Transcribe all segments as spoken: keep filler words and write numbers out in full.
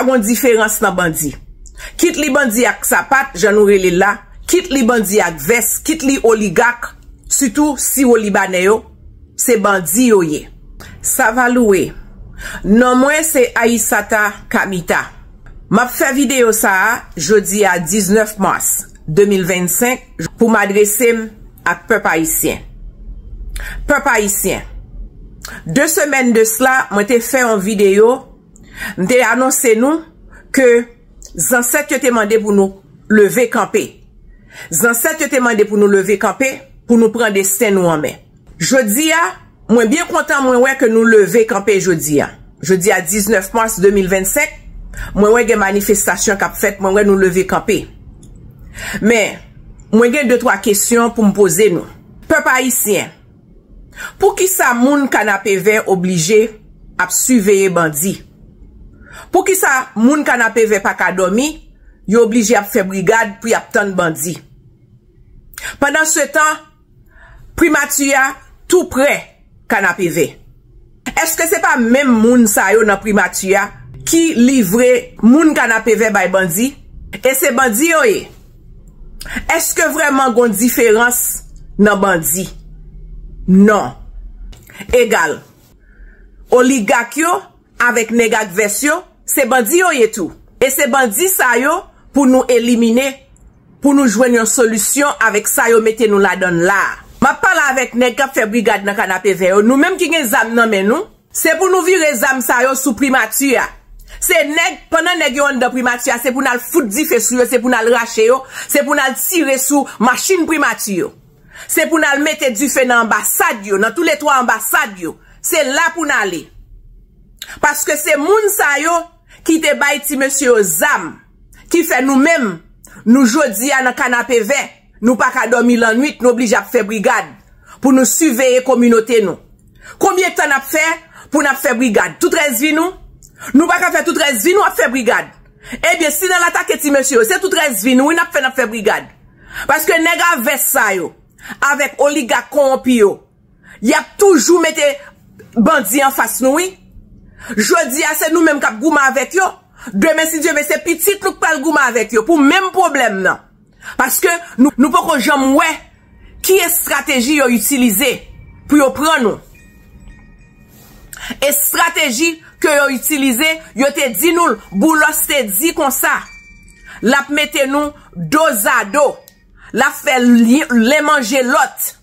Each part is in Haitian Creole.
Pa gon diferans nan bandi. Kit li bandi ak sapat, jan nou rele l la, kit li bandi ak vès, kit li oligak, sitou siwo libanè yo, se bandi yo ye. Savalouwe. Non mwen se Aissata Kamita. M ap fè videyo sa a jodi a diznèf mas de mil vennsenk pou m adrese m ak pèp ayisyen. Pèp ayisyen, de semèn de sla, mwen te fè yon videyo, m te anonse nou ke zansèt yo te mande pou nou leve kanpe. Zansèt yo te mande pou nou leve kanpe, pou nou pran desten nou an men. Jodi a, mwen byen kontan mwen wè ke nou leve kanpe jodi a. Jodi a diznèf mas de mil vennsenk, mwen wè gen manifestasyon k ap fèt, mwen wè nou leve kanpe. Men, mwen gen de twa kesyon pou m poze nou. Pèp ayisyen, poukisa moun Kanapevè oblije ap siveye bandi? Poukisa moun Kanapevè pa ka dòmi, yo oblije ap fè brigad pou y ap tann bandi? Pandansetan, primati a tou prè Kanapevè. Èske se pa menm moun sa yo nan primati a ki livre moun Kanapevè bay bandi? E se bandi yo ye. Èske vrèman gon diferans nan bandi? Non. Egal. Oligak yo avèk nèg ak vès yo, se bandi yo ye tou. E se bandi sa yo pou nou elimine, pou nou jwenn yon solisyon avèk sa yo mete nou ladann la a. M ap pale avèk nèg k ap fè brigad nan Kanapevè yo, nou menm ki gen zam nan men nou, se pou nou vire zam sa yo sou primati a. Se nèg, pandan nèg yo anndan primati a, se pou n al fout dife sou yo, se pou n al rache yo, se pou n al tire sou machin primati yo. Se pou n al mete dife nan anbasad yo, nan toulètwa anbasad yo. Se la pou n ale. Paske se moun sa yo ki te bay ti mesye yo zam, ki fè nou menm, nou jodi a nan Kanapevè, nou pa ka dòmi lannwit, nou oblije ap fè brigad pou nou siveye kominote nou. Konbyen tan n ap fè pou n ap fè brigad? Tout rès vi nou? Nou pa ka fè tout rès vi nou ap fè brigad. Ebyen, si n al atake ti mesye yo, se tout rès vi nou wi n ap fè, n ap fè brigad. Paske nèg a vès sa yo, avèk oligak kowonpi yo, y ap toujou mete bandi anfas nou wi. Jodi a, se nou menm k ap goumen avèk yo. Demen, si Dye vle, se pitit nou k pral goumen avèk yo pou menm pwoblèm nan. Paske nou, nou poko janm wè ki estrateji yo itilize pou yo pran nou. Estrateji ke yo itilize, yo te di nou l, Boulos te di konsa, l ap mete nou dozado, l ap fè li-, len manje lòt.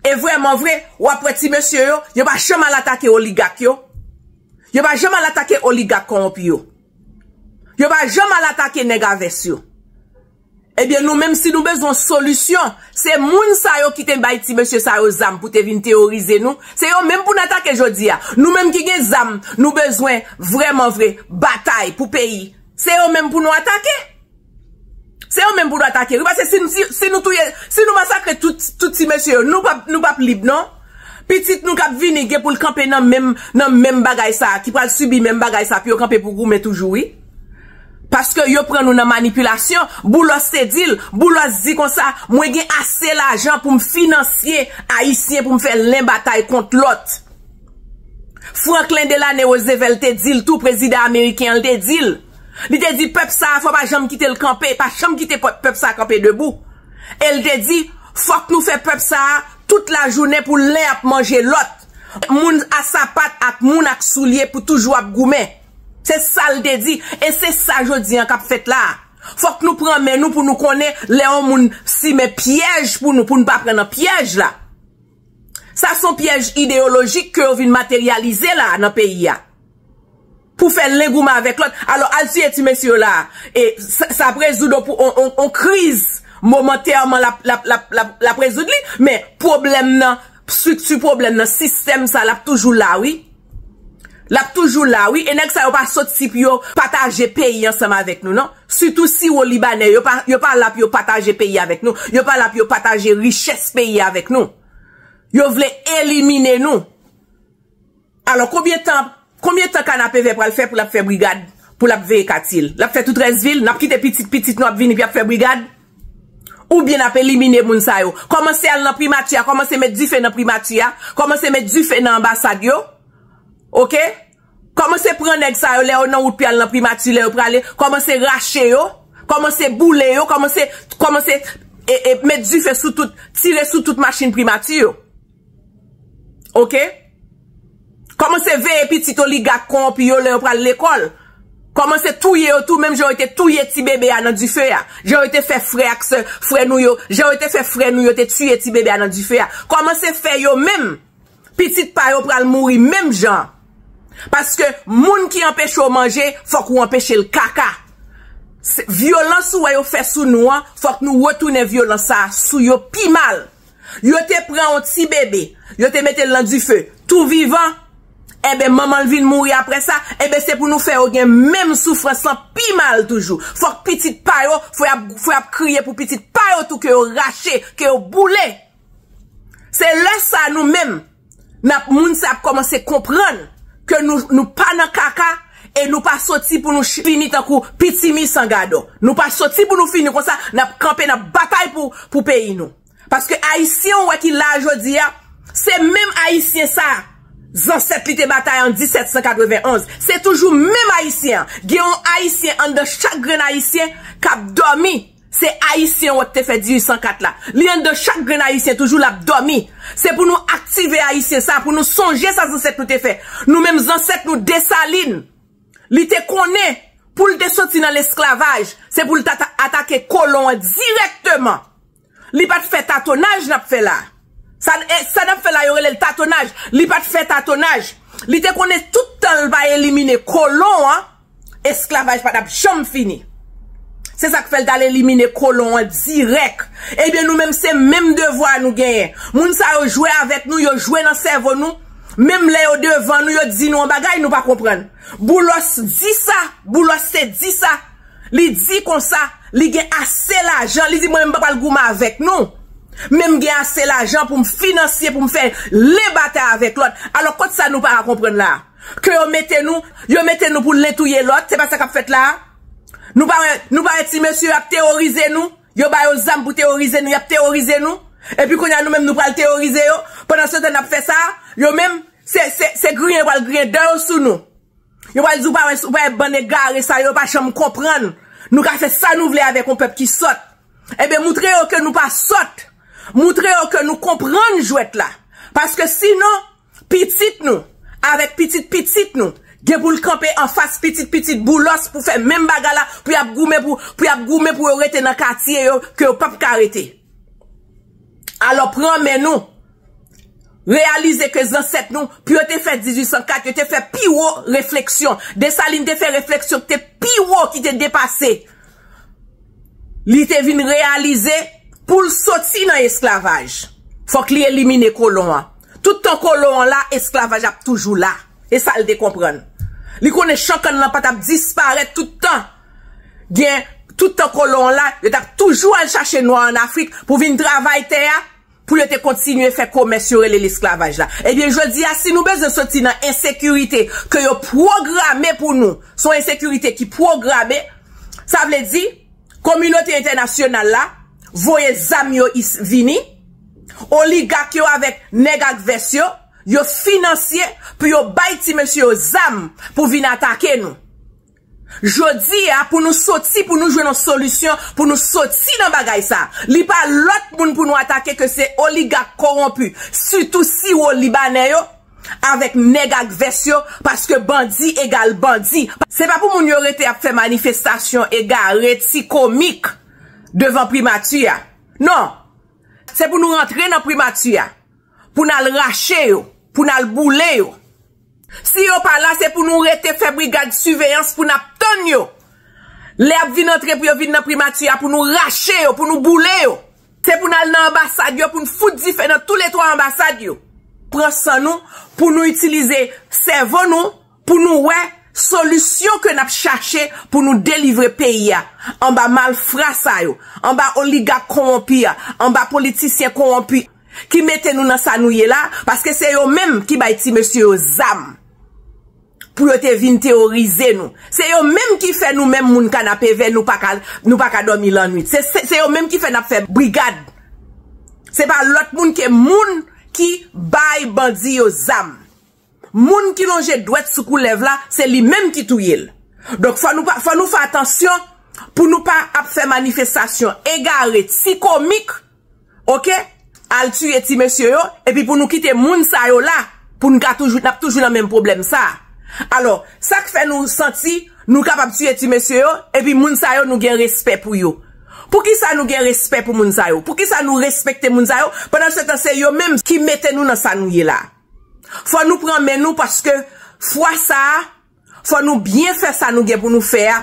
E vrèman vre, w ap wè ti mesye yo, yo pa janm al atake oligak yo. Yo pa janm al atake oligak kowonpi yo. Yo pa janm al atake nèg a vès yo. Ebyen, nou menm, si nou bezwen solisyon, se moun sa yo ki te bay ti mesye sa yo zam pou te vin teworize nou, se yo menm pou n atake jodi a. Nou menm ki gen zam, nou bezwen vrèman vre batay pou peyi. Se yo menm pou nou atake. Se yo menm pou nou atake wi, paske si, si, si nou touye, si nou masakre tout, tout ti mesye yo, nou p ap, nou p ap lib non. Pitit nou k ap vini gen pou l kanpe nan menm, nan menm bagay sa, ki pral sibi menm bagay sa, pou yo kanpe pou goumen toujou wi. Paske yo pran nou nan manipilasyon. Boulos te di l, Boulos di konsa, mwen gen ase lajan pou m finansye Ayisyen pou m fè len batay kont lòt. Franklin Delano Roosevelt te di l tou, prezidan ameriken an, l te di l. Li te di pèp sa a, fò pa janm kite l kanpe, pa janm kite pèp, pèp sa a kanpe debou. E l te di, fòk nou fè pèp sa a tout lajounen pou len ap manje lòt. Moun a sapat ak moun ak soulye pou toujou ap goumen. Se sa l te di, e se sa jodi an k ap fèt la a. Fòk nou pran men nou pou nou konnen lè yon moun simen pyèj pou nou, pou n pa pran nan pyèj la. Sa se yon pyèj ideyolojik ke yo vin materyalize la a nan peyi a. Pou fè len goumen avèk lòt. Alò, al tiye ti mesye yo la a. E sa, sa ap rezoud yon, yon, yon, yon kriz momantèman l ap, l ap, l ap, l ap, l ap rezoud li. Men pwoblèm nan, estrikti pwoblèm nan, sistèm sa, l ap toujou la wi. L ap toujou la wi. E nèg sa yo pa soti pou yo pataje peyi ansanm avèk nou non. Sitou siwo libanè, yo pa, yo pa la pou yo pataje peyi avèk nou. Yo pa la pou yo pataje richès peyi avèk nou. Yo vle elimine nou. Alò, konbyen tan, konbyen tan Kanapevè pral fè pou l ap fè brigad, pou l ap veye katye l? L ap fè tout rès vi l? N ap kite pitit pitit nou ap vini pou y ap fè brigad? Oubyen n ap elimine moun sa yo? Kòmanse al nan primati a, kòmanse met dife nan primati a, kòmanse met dife nan anbasad yo. Oke? Kòmanse pran nèg sa yo lè yo nan wout pou y al nan primati, lè yo prale, kòmanse rache yo, kòmanse boule yo, kòmanse, kòmanse e, e, met dife sou tout, tire sou tout machin primati yo. Oke? Kòmanse veye pitit oligak kowonpi yo lè yo pral lekòl. Kòmanse touye yo tou, menm jan yo te touye ti bebe a nan dife a. Jan yo te fè frè ak sè, frè nou yo, jan yo te fè frè nou yo te tiye ti bebe a nan dife a. Kòmanse fè yo menm, pitit pa yo pral mouri menm jan. Paske moun ki anpeche w manje, fòk ou anpeche l kaka. Se, vyolans ou wè yo fè sou nou an, fòk nou retounen vyolans sa a sou yo pi mal. Yo te pran yon ti bebe, yo te mete l nan dife, tou vivan. Enben, manman l vin mouri apre sa, enben, se pou nou fè yo gen menm soufrans lan pi mal toujou. Fòk pitit pa yo, fò y ap, fò y ap kriye pou pitit pa yo tou ke yo rache, ke yo boule. Se lè sa nou menm, n ap, moun sa ap kòmanse konprann ke nou, nou pa nan kaka e nou pa soti pou nou ch-, fini tankou pitimi san gadò. Nou pa soti pou nou fini konsa, n ap kanpe, n ap batay pou, pou peyi nou. Paske Ayisyen ou wè ki la jodi a, se menm Ayisyen sa, zansèt li te batay an disèt san katrevenn onz. Se toujou menm Ayisyen an. Gen yon Ayisyen anndan chak grenn Ayisyen k ap dòmi. Se Ayisyen ou wè k te fè dizuit san kat la. Li anndan chak grenn Ayisyen toujou l ap dòmi. Se pou nou aktive Ayisyen sa, pou nou sonje sa zansèt nou te fè. Nou menm zansèt nou Desalin, li te konnen pou l te soti nan lesklavaj, se pou l ta, ta atake kolon an dirèkteman. Li pa t fè tatonaj n ap fè la. Sa, e, sa n ap fè la, yo rele l tatonaj. Li pa t fè tatonaj. Li te konnen tout tan l pa elimine kolon an, esklavaj pa t ap janm fini. Se sa k fè l t al elimine kolon an dirèk. Ebyen, nou menm, se menm devwa nou genyen. Moun sa yo jwe avèk nou, yo jwe nan sèvo nou. Menm lè yo devan nou, yo di nou yon bagay nou pa konprann. Boulos di sa, Boulos te di sa. Li di konsa, li gen ase lajan, li di, "Mwen menm m pa pral goumen avèk nou. Men m gen ase lajan pou m finansye, pou m fè len batay avèk lòt." Alò, kot sa nou pa ka konprann la? Ke yo mete nou, yo mete nou pou len touye lòt, se pa sa k ap fèt la? Nou pa wè, nou pa wè ti mesye yo ap teworize nou? Yo ba yo zam pou teworize nou, y ap teworize nou. Epi kounye a nou menm nou pral teworize yo. Pandan se tan n ap fè sa, yo menm, se, se, se griyen yo pral griyen dan yo sou nou. Yo pral di w pa wè, w pa wè bann egare sa yo, yo pa janm konprann. Nou ka fè sa nou vle avèk yon pèp ki sòt. Ebyen, moutre yo ke nou pa sòt. Moutre yo ke nou konprann jwèt la. Paske sinon, pitit nou, avèk pitit pitit nou, gen pou l kanpe anfas pitit pitit Boulos pou fè menm bagay la, pou y ap goumen pou, pou y ap goumen pou yo rete nan katye yo, ke yo p ap ka rete. Alò, pran men nou. Reyalize ke zansèt nou, pou yo te fè dizuit san kat, yo te fè pi wo refleksyon. Desalin te fè refleksyon ki te pi wo, ki te depase. Li te vin reyalize, pou l soti nan esklavaj, fòk li elimine kolon an. Tout tan kolon an la, esklavaj ap toujou la. E sa l te konprann. Li konnen chan kann lan pa t ap disparèt tout tan. Gen, tout tan kolon an la, yo t ap toujou al chache nwa ann Afrik pou vin travay tè a, pou yo te kontinye fè komès yo rele lesklavaj la. Ebyen, jodi a, si nou bezwen soti nan ensekirite ke yo pwograme pou nou, se yon ensekirite ki pwograme, sa vle di, kominote entènasyonal la voye zam yo is-, vini, oligak yo avèk nèg ak vès yo, yo finansye pou yo bay ti mesye yo zam pou vin atake nou. Jodi a, pou nou soti, pou nou jwenn yon solisyon, pou nou soti nan bagay sa, li pa lòt moun pou nou atake ke se oligak kowonpi, sitou siwo libanè yo, avèk nèg ak vès yo, paske bandi egal bandi. Se pa pou moun yo rete ap fè manifestasyon egare, ti komik devan primati a. Non. Se pou nou rantre nan primati a, pou n al rache yo, pou n al boule yo. Si yo pa la, se pou nou rete fè brigad siveyans pou n ap tann yo. Lè y ap vin antre pou yo vin nan primati a, pou nou rache yo, pou nou boule yo. Se pou n al nan anbasad yo, pou n fout dife nan toulètwa anbasad yo. Pran san nou, pou nou itilize sèvo nou, pou nou wè solisyon ke n ap chache pou nou delivre peyi a anba malfra sa yo, anba oligak kowonpi a, anba politisyen kowonpi ki mete nou nan sa nou ye la, paske se yo menm ki bay ti mesye yo zam pou yo te vin teworize nou. Se yo menm ki fè nou menm moun Kanapevè, nou pa ka, nou pa ka dòmi lannwit. Se, se, se yo menm ki fè n ap fè brigad. Se pa lòt moun ke moun ki bay bandi yo zam. Moun ki lonje dwèt sou koulèv la, se li menm ki touye l. Donk, fò nou pa, fò nou fè atansyon pou nou pa ap fè manifestasyon egare, ti komik, oke, al tiye ti mesye yo, epi pou nou kite moun sa yo la, pou n ka toujou, n ap toujou nan menm pwoblèm sa. Alò, sa k fè nou santi nou kapab tiye ti mesye yo, epi moun sa yo nou gen respè pou yo? Poukisa nou gen respè pou moun sa yo? Poukisa nou respekte moun sa yo, pandan se tan se yo menm ki mete nou nan sa nou ye la? Fò nou pran men nou, paske fwa sa a, fò nou byen fè sa nou gen pou nou fè a,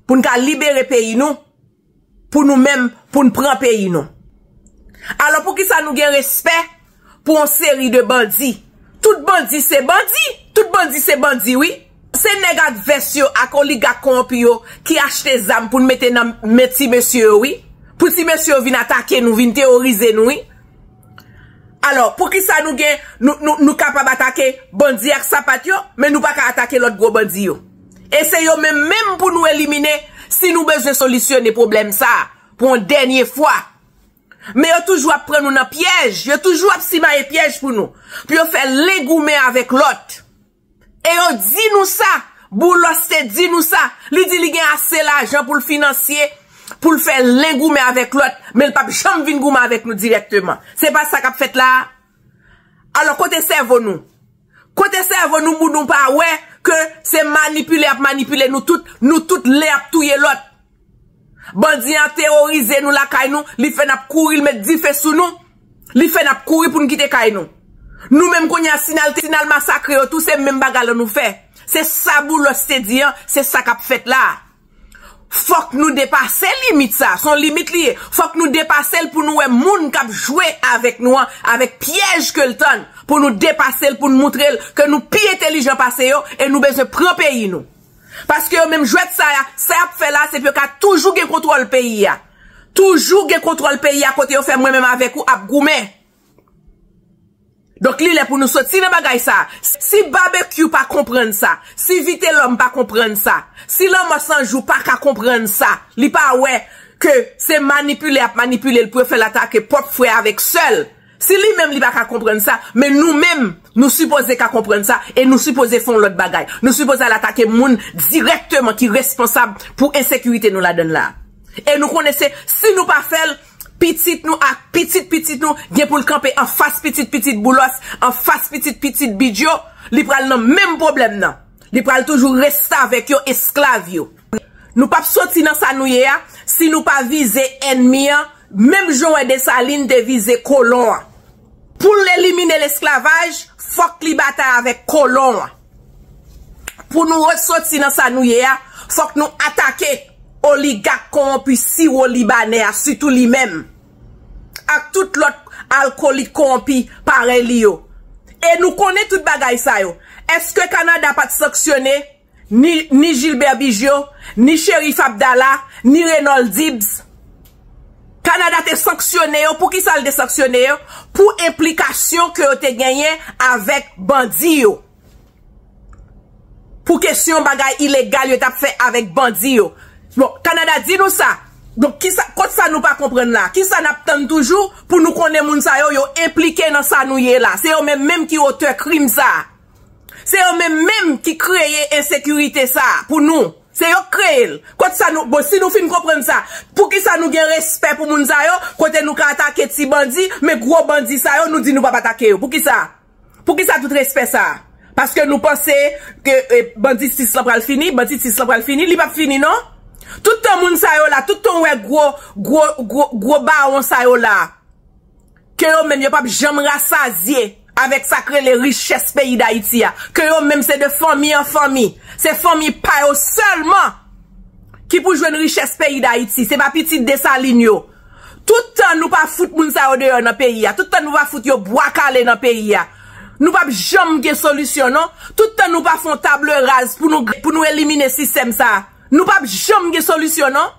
pou n ka libere peyi nou, pou nou menm, pou n pran peyi nou. Alò, poukisa nou gen respè pou yon seri de bandi? Tout bandi se bandi. Tout bandi se bandi, wi. Se nèg ak vès yo, ak oligak kowonpi yo ki achte zam pou n mete nan men ti mesye yo, wi. Pou ti mesye yo vin atake nou, vin teworize nou, wi. Alò, poukisa nou gen, nou, nou, nou kapab atake bandi ak sapat yo, men nou pa ka atake lòt gwo bandi yo? E se yo menm menm pou nou elimine si nou bezwen solisyone pwoblèm sa a pou yon dènye fwa. Men yo toujou ap pran nou nan pyèj, yo toujou ap simaye pyèj pou nou, pou yo fè len goumen avèk lòt. E yo di nou sa, Boulos te di nou sa, li di li gen ase lajan pou l finansye, pou l fè len goumen avèk lòt, men l p ap janm vin goumen avèk nou dirèkteman. Se pa sa k ap fèt la a? Alò, kote sèvo nou? Kote sèvo nou pou nou pa wè ke se manipile y ap manipile nou tout, nou tout len ap touye lòt? Bandi an teworize nou lakay nou, li fè n ap kouri, l met dife sou nou, li fè n ap kouri pou n kite kay nou. Nou menm kounye a, si n al, si n al masakre yo tou, se menm bagay la nou fè. Se sa Boulos te di an, se sa k ap fèt la. Fòk nou depase limit sa, se yon limit li ye. Fòk nou depase l pou nou wè moun k ap jwe avèk nou an, avèk pyèj ke l tann, pou nou depase l, pou n moutre l ke nou pi entèlijan pase yo e nou bezwen pran peyi nou. Paske yo menm jwèt sa a, sa y ap fè la, se pou yo ka toujou gen kontwòl peyi a. Toujou gen kontwòl peyi a kote yo fè mwen menm avèk ou ap goumen. Donk, li lè pou nou soti nan bagay sa a. Si Babekyou pa konprann sa, si Vitelòm pa konprann sa, si Lanmò San Jou pa ka konprann sa, li pa wè ke se manipile y ap manipile l pou yo fè l atake pwòp frè avèk sè l. Si li menm li pa ka konprann sa, men nou menm, nou sipoze ka konprann sa e nou sipoze fè yon lòt bagay. Nou sipoze al atake moun dirèkteman ki responsab pou ensekirite nou ladann la. E nou konnen se, si nou pa fè l, pitit nou ak pitit pitit nou gen pou l kanpe anfas pitit pitit Boulos, anfas pitit pitit Bidjo, li pral nan menm pwoblèm nan. Li pral toujou reste avèk yo, esklav yo. Nou p ap soti nan sa nou ye a si nou pa vize ènmi an, menm jan w wè Desalin te vize kolon an. Pou l elimine lesklavaj, fòk li batay avèk kolon an. Pou nou resoti nan sa nou ye a, fòk nou atake oligak kowonpi siwo libanè a, sitou li menm, ak tout lòt alkolik kowonpi parèy li yo. E nou konnen tout bagay sa yo. Èske Kanada pa t sanksyone ni, ni Gilbert Bigio, ni Cherif Abdallah, ni Raynold Dibs? Kanada te sanksyone yo. Poukisa l te sanksyone yo? Pou enplikasyon ke yo te genyen avèk bandi yo. Pou kesyon bagay ilegal yo t ap fè avèk bandi yo. Bon, Kanada di nou sa. Donk, kisa, kot sa nou pa konprann la? Kisa n ap tann toujou pou nou konnen moun sa yo, yo enplike nan sa nou ye la? Se yo menm menm ki otè krim sa a. Se yo menm menm ki kreye ensekirite sa a pou nou. Se yo k kreye l. Kot sa nou, bon, si nou fin konprann sa, poukisa nou gen respè pou moun sa yo, kote nou ka atake ti bandi, men gwo bandi sa yo, nou di nou p ap atake yo? Poukisa? Poukisa tout respè sa a? Paske nou panse ke, e, banditis lan pral fini, banditis lan pral fini, li p ap fini non. Tout tan moun sa yo la, tout tan w wè gwo, gwo, gwo, gwo bawon sa yo la, ke yo menm yo p ap janm rasazye avèk sa k rele richès peyi Dayiti a, ke yo menm se de fanmi an fanmi, se fanmi pa yo sèlman ki pou jwenn richès peyi Dayiti, se pa pitit Desalin yo. Tout tan nou pa fout moun sa yo deyò nan peyi a, tout tan nou pa fout yo bwa kale nan peyi a, nou p ap janm gen solisyon non. Tout tan nou pa fè yon table rase pou nou, pou nou elimine sistèm sa a, nou p ap janm gen solisyon non.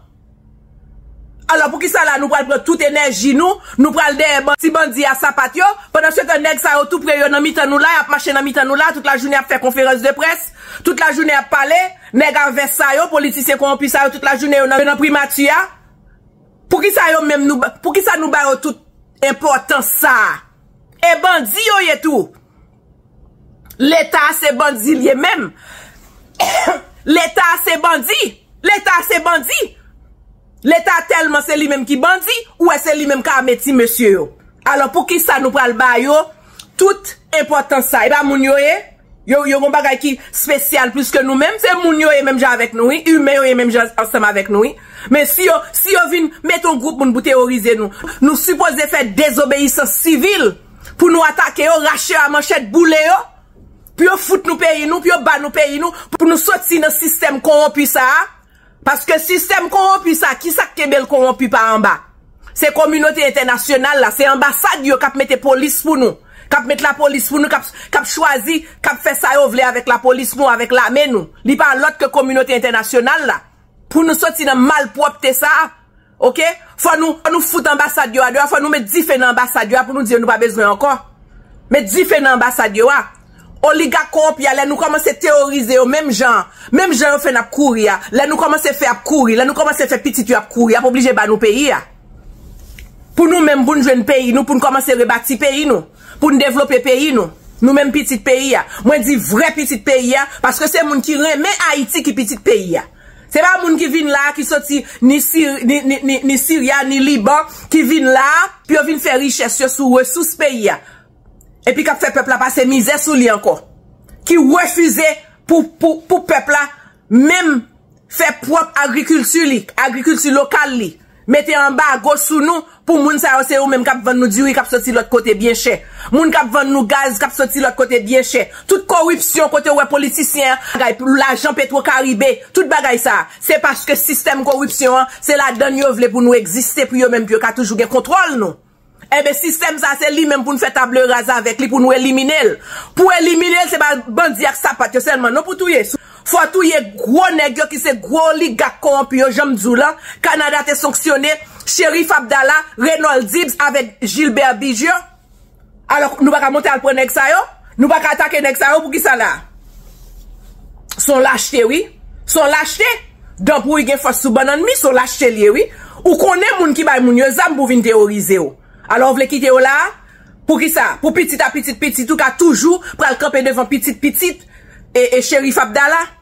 Alò, poukisa la nou pral pran tout enèji nou, nou pral dèyè ban-, ti bandi a sapat yo, pandan se tan nèg sa yo tou pre yo nan mitan nou la, y ap mache nan mitan nou la, tout lajounen y ap fè konferans de près, tout lajounen y ap pale, nèg a vès sa yo, politisyen kowonpi sa yo, tout lajounen yo nan, nan primati a? Poukisa yo menm nou ba, poukisa nou ba yo tout enpòtans sa a? E bandi yo ye tou. Leta se bandi l ye menm. Leta se bandi. Leta se bandi. Leta tèlman se li menm ki bandi, ou wè se li menm k ame ti mesye yo. Alò, poukisa nou pral ba yo tout enpòtans sa? E pa moun yo ye? Yo, yo gon bagay ki espesyal plis ke nou menm? Se moun yo ye menm jan avèk nou, wi. Imen yo ye menm jan ansanm avèk nou, wi. Men si yo, si yo vin mete yon gwoup moun pou teworize nou, nou sipoze fè dezobeyisans sivil pou nou atake yo, rache yo a manchèt, boule yo, pou yo fout nou peyi nou, pou yo ba nou peyi nou, pou nou soti nan sistèm kowonpi sa a. Paske sistèm kowonpi sa, kisa k kenbe l kowonpi pa anba? Se kominote entènasyonal la, se anbasad yo k ap mete polis pou nou, k ap met lapolis pou nou, k ap, k ap chwazi, k ap fè sa yo vle avèk lapolis nou, avèk lame nou. Li pa lòt ke kominote entènasyonal la. Pou nou soti nan malpwòpte sa a, oke? Fò nou, fò nou fout anbasad yo a deyò, fò nou met dife nan anbasad yo a pou nou di yo nou pa bezwen ankò. Met dife nan anbasad yo a. Oligak kowonpi a, lè nou kòmanse teworize yo menm jan, menm jan yo fè n ap kouri a, lè nou kòmanse fè y ap kouri, lè nou kòmanse fè pitit yo ap kouri, y ap oblije ba nou peyi a. Pou nou menm, pou n jwenn peyi nou, pou n kòmanse rebati peyi nou, pou n devlope peyi nou, nou menm pitit peyi a. Mwen di vrè pitit peyi a, paske se moun ki renmen Ayiti ki pitit peyi a. Se pa moun ki vin la a, ki soti ni Siri, ni, ni, ni, ni Sirya, ni Liban, ki vin la a, pou yo vin fè richès yo sou resous peyi a. Epi k ap fè pèp la pase mizè sou li ankò. Ki refize pou, pou, pou pèp la menm fè pwòp agrikilti li, agrikilti lokal li. Mete anbago sou nou pou moun sa yo, se yo menm k ap vann nou diri k ap soti lòt kote byen chè. Moun k ap vann nou gaz k ap soti lòt kote byen chè. Tout kowipsyon kote w wè politisyen an, bagay, lajan Petwo Karibe, tout bagay sa, se paske sistèm kowipsyon an, se ladann yo vle pou nou egziste, pou yo menm, pou yo ka toujou gen kontwòl nou. Enben, sistèm sa, se li menm pou n fè table rase avèk li, pou nou elimine l. Pou elimine l, se pa bandi ak sapat yo sèlman non pou touye. Fò touye gwo nèg yo ki se gwo oligak kowonpi yo, jan m di w lan. Kanada te sanksyone Cherif Abdallah, Raynold Dibs avèk Gilbert Bigio. Alò, nou pa ka monte al pran nèg sa yo? Nou pa ka atake nèg sa yo? Poukisa la? Se yon lachte, wi. Se yon lachte. Dan pou wi gen fòs sou bannann mi, se yon lachte l ye, wi. Ou konnen moun ki bay moun yo zam pou vin teworize w. Alò, ou vle kite yo la a? Poukisa? Pou pitit a pitit pitit ou ka toujou pral kanpe devan pitit pitit e, e Cherif Abdallah?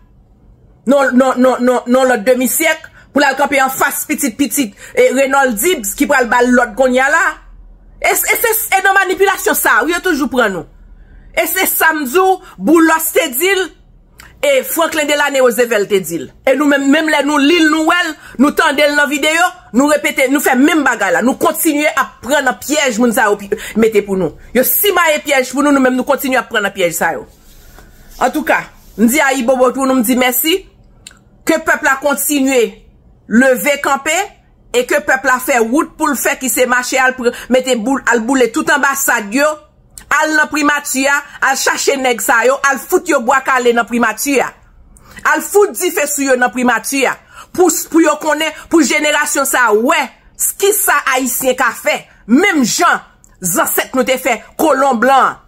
Non, non, non, non, non, lòt demi syèk pou l al kanpe anfas pitit pitit e Raynold Dibs ki pral ba l lòd kounye a la. E, e se e nan manipilasyon sa a, wi, yo toujou pran nou. E se sa m di w, Boulos te di l, e Franklin Delano Roosevelt te di l. E nou menm, menm lè nou li l, nou wè l, nou tande l nan videyo, nou repete, nou fè menm bagay la. Nou kontinye ap pran nan pyèj moun sa yo pi- mete pou nou. Yo simaye pyèj pou nou, nou menm nou kontinye ap pran nan pyèj sa yo. Antouka, m di ayibobo pou nou, m di mèsi. Ke pèp la kontinye leve kanpe e ke pèp la fè wout pou l fè, ki se mache al pr- mete boul, al boule tout anbasad yo, al nan primati a, al chache nèg sa yo, al fout yo bwa kale nan primati a. Al fout dife sou yo nan primati a. Pou, pou yo konnen, pou jenerasyon sa a wè s- kisa Ayisyen ka fè. Menm jan zansèt nou te fè kolon blan an.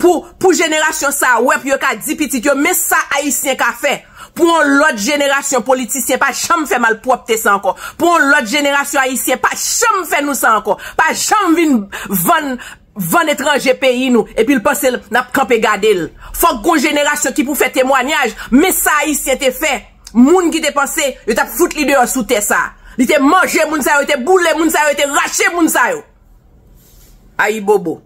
Pou, pou jenerasyon sa a wè, pou yo ka di pitit yo, men sa Ayisyen ka fè. Pou yon lòt jenerasyon politisyen pa janm fè malpwòpte sa ankò. Pou yon lòt jenerasyon Ayisyen pa janm fè nou sa ankò. Pa janm vin vann, vann etranje peyi nou, epi l panse l- n ap kanpe gade l. Fòk gon jenerasyon ki pou fè temwanyaj, men sa Ayisyen te fè. Moun ki te panse yo t ap fout li deyò sou tè sa. Li te manje moun sa yo, te boule moun sa yo, te rache moun sa yo. Ayibobo.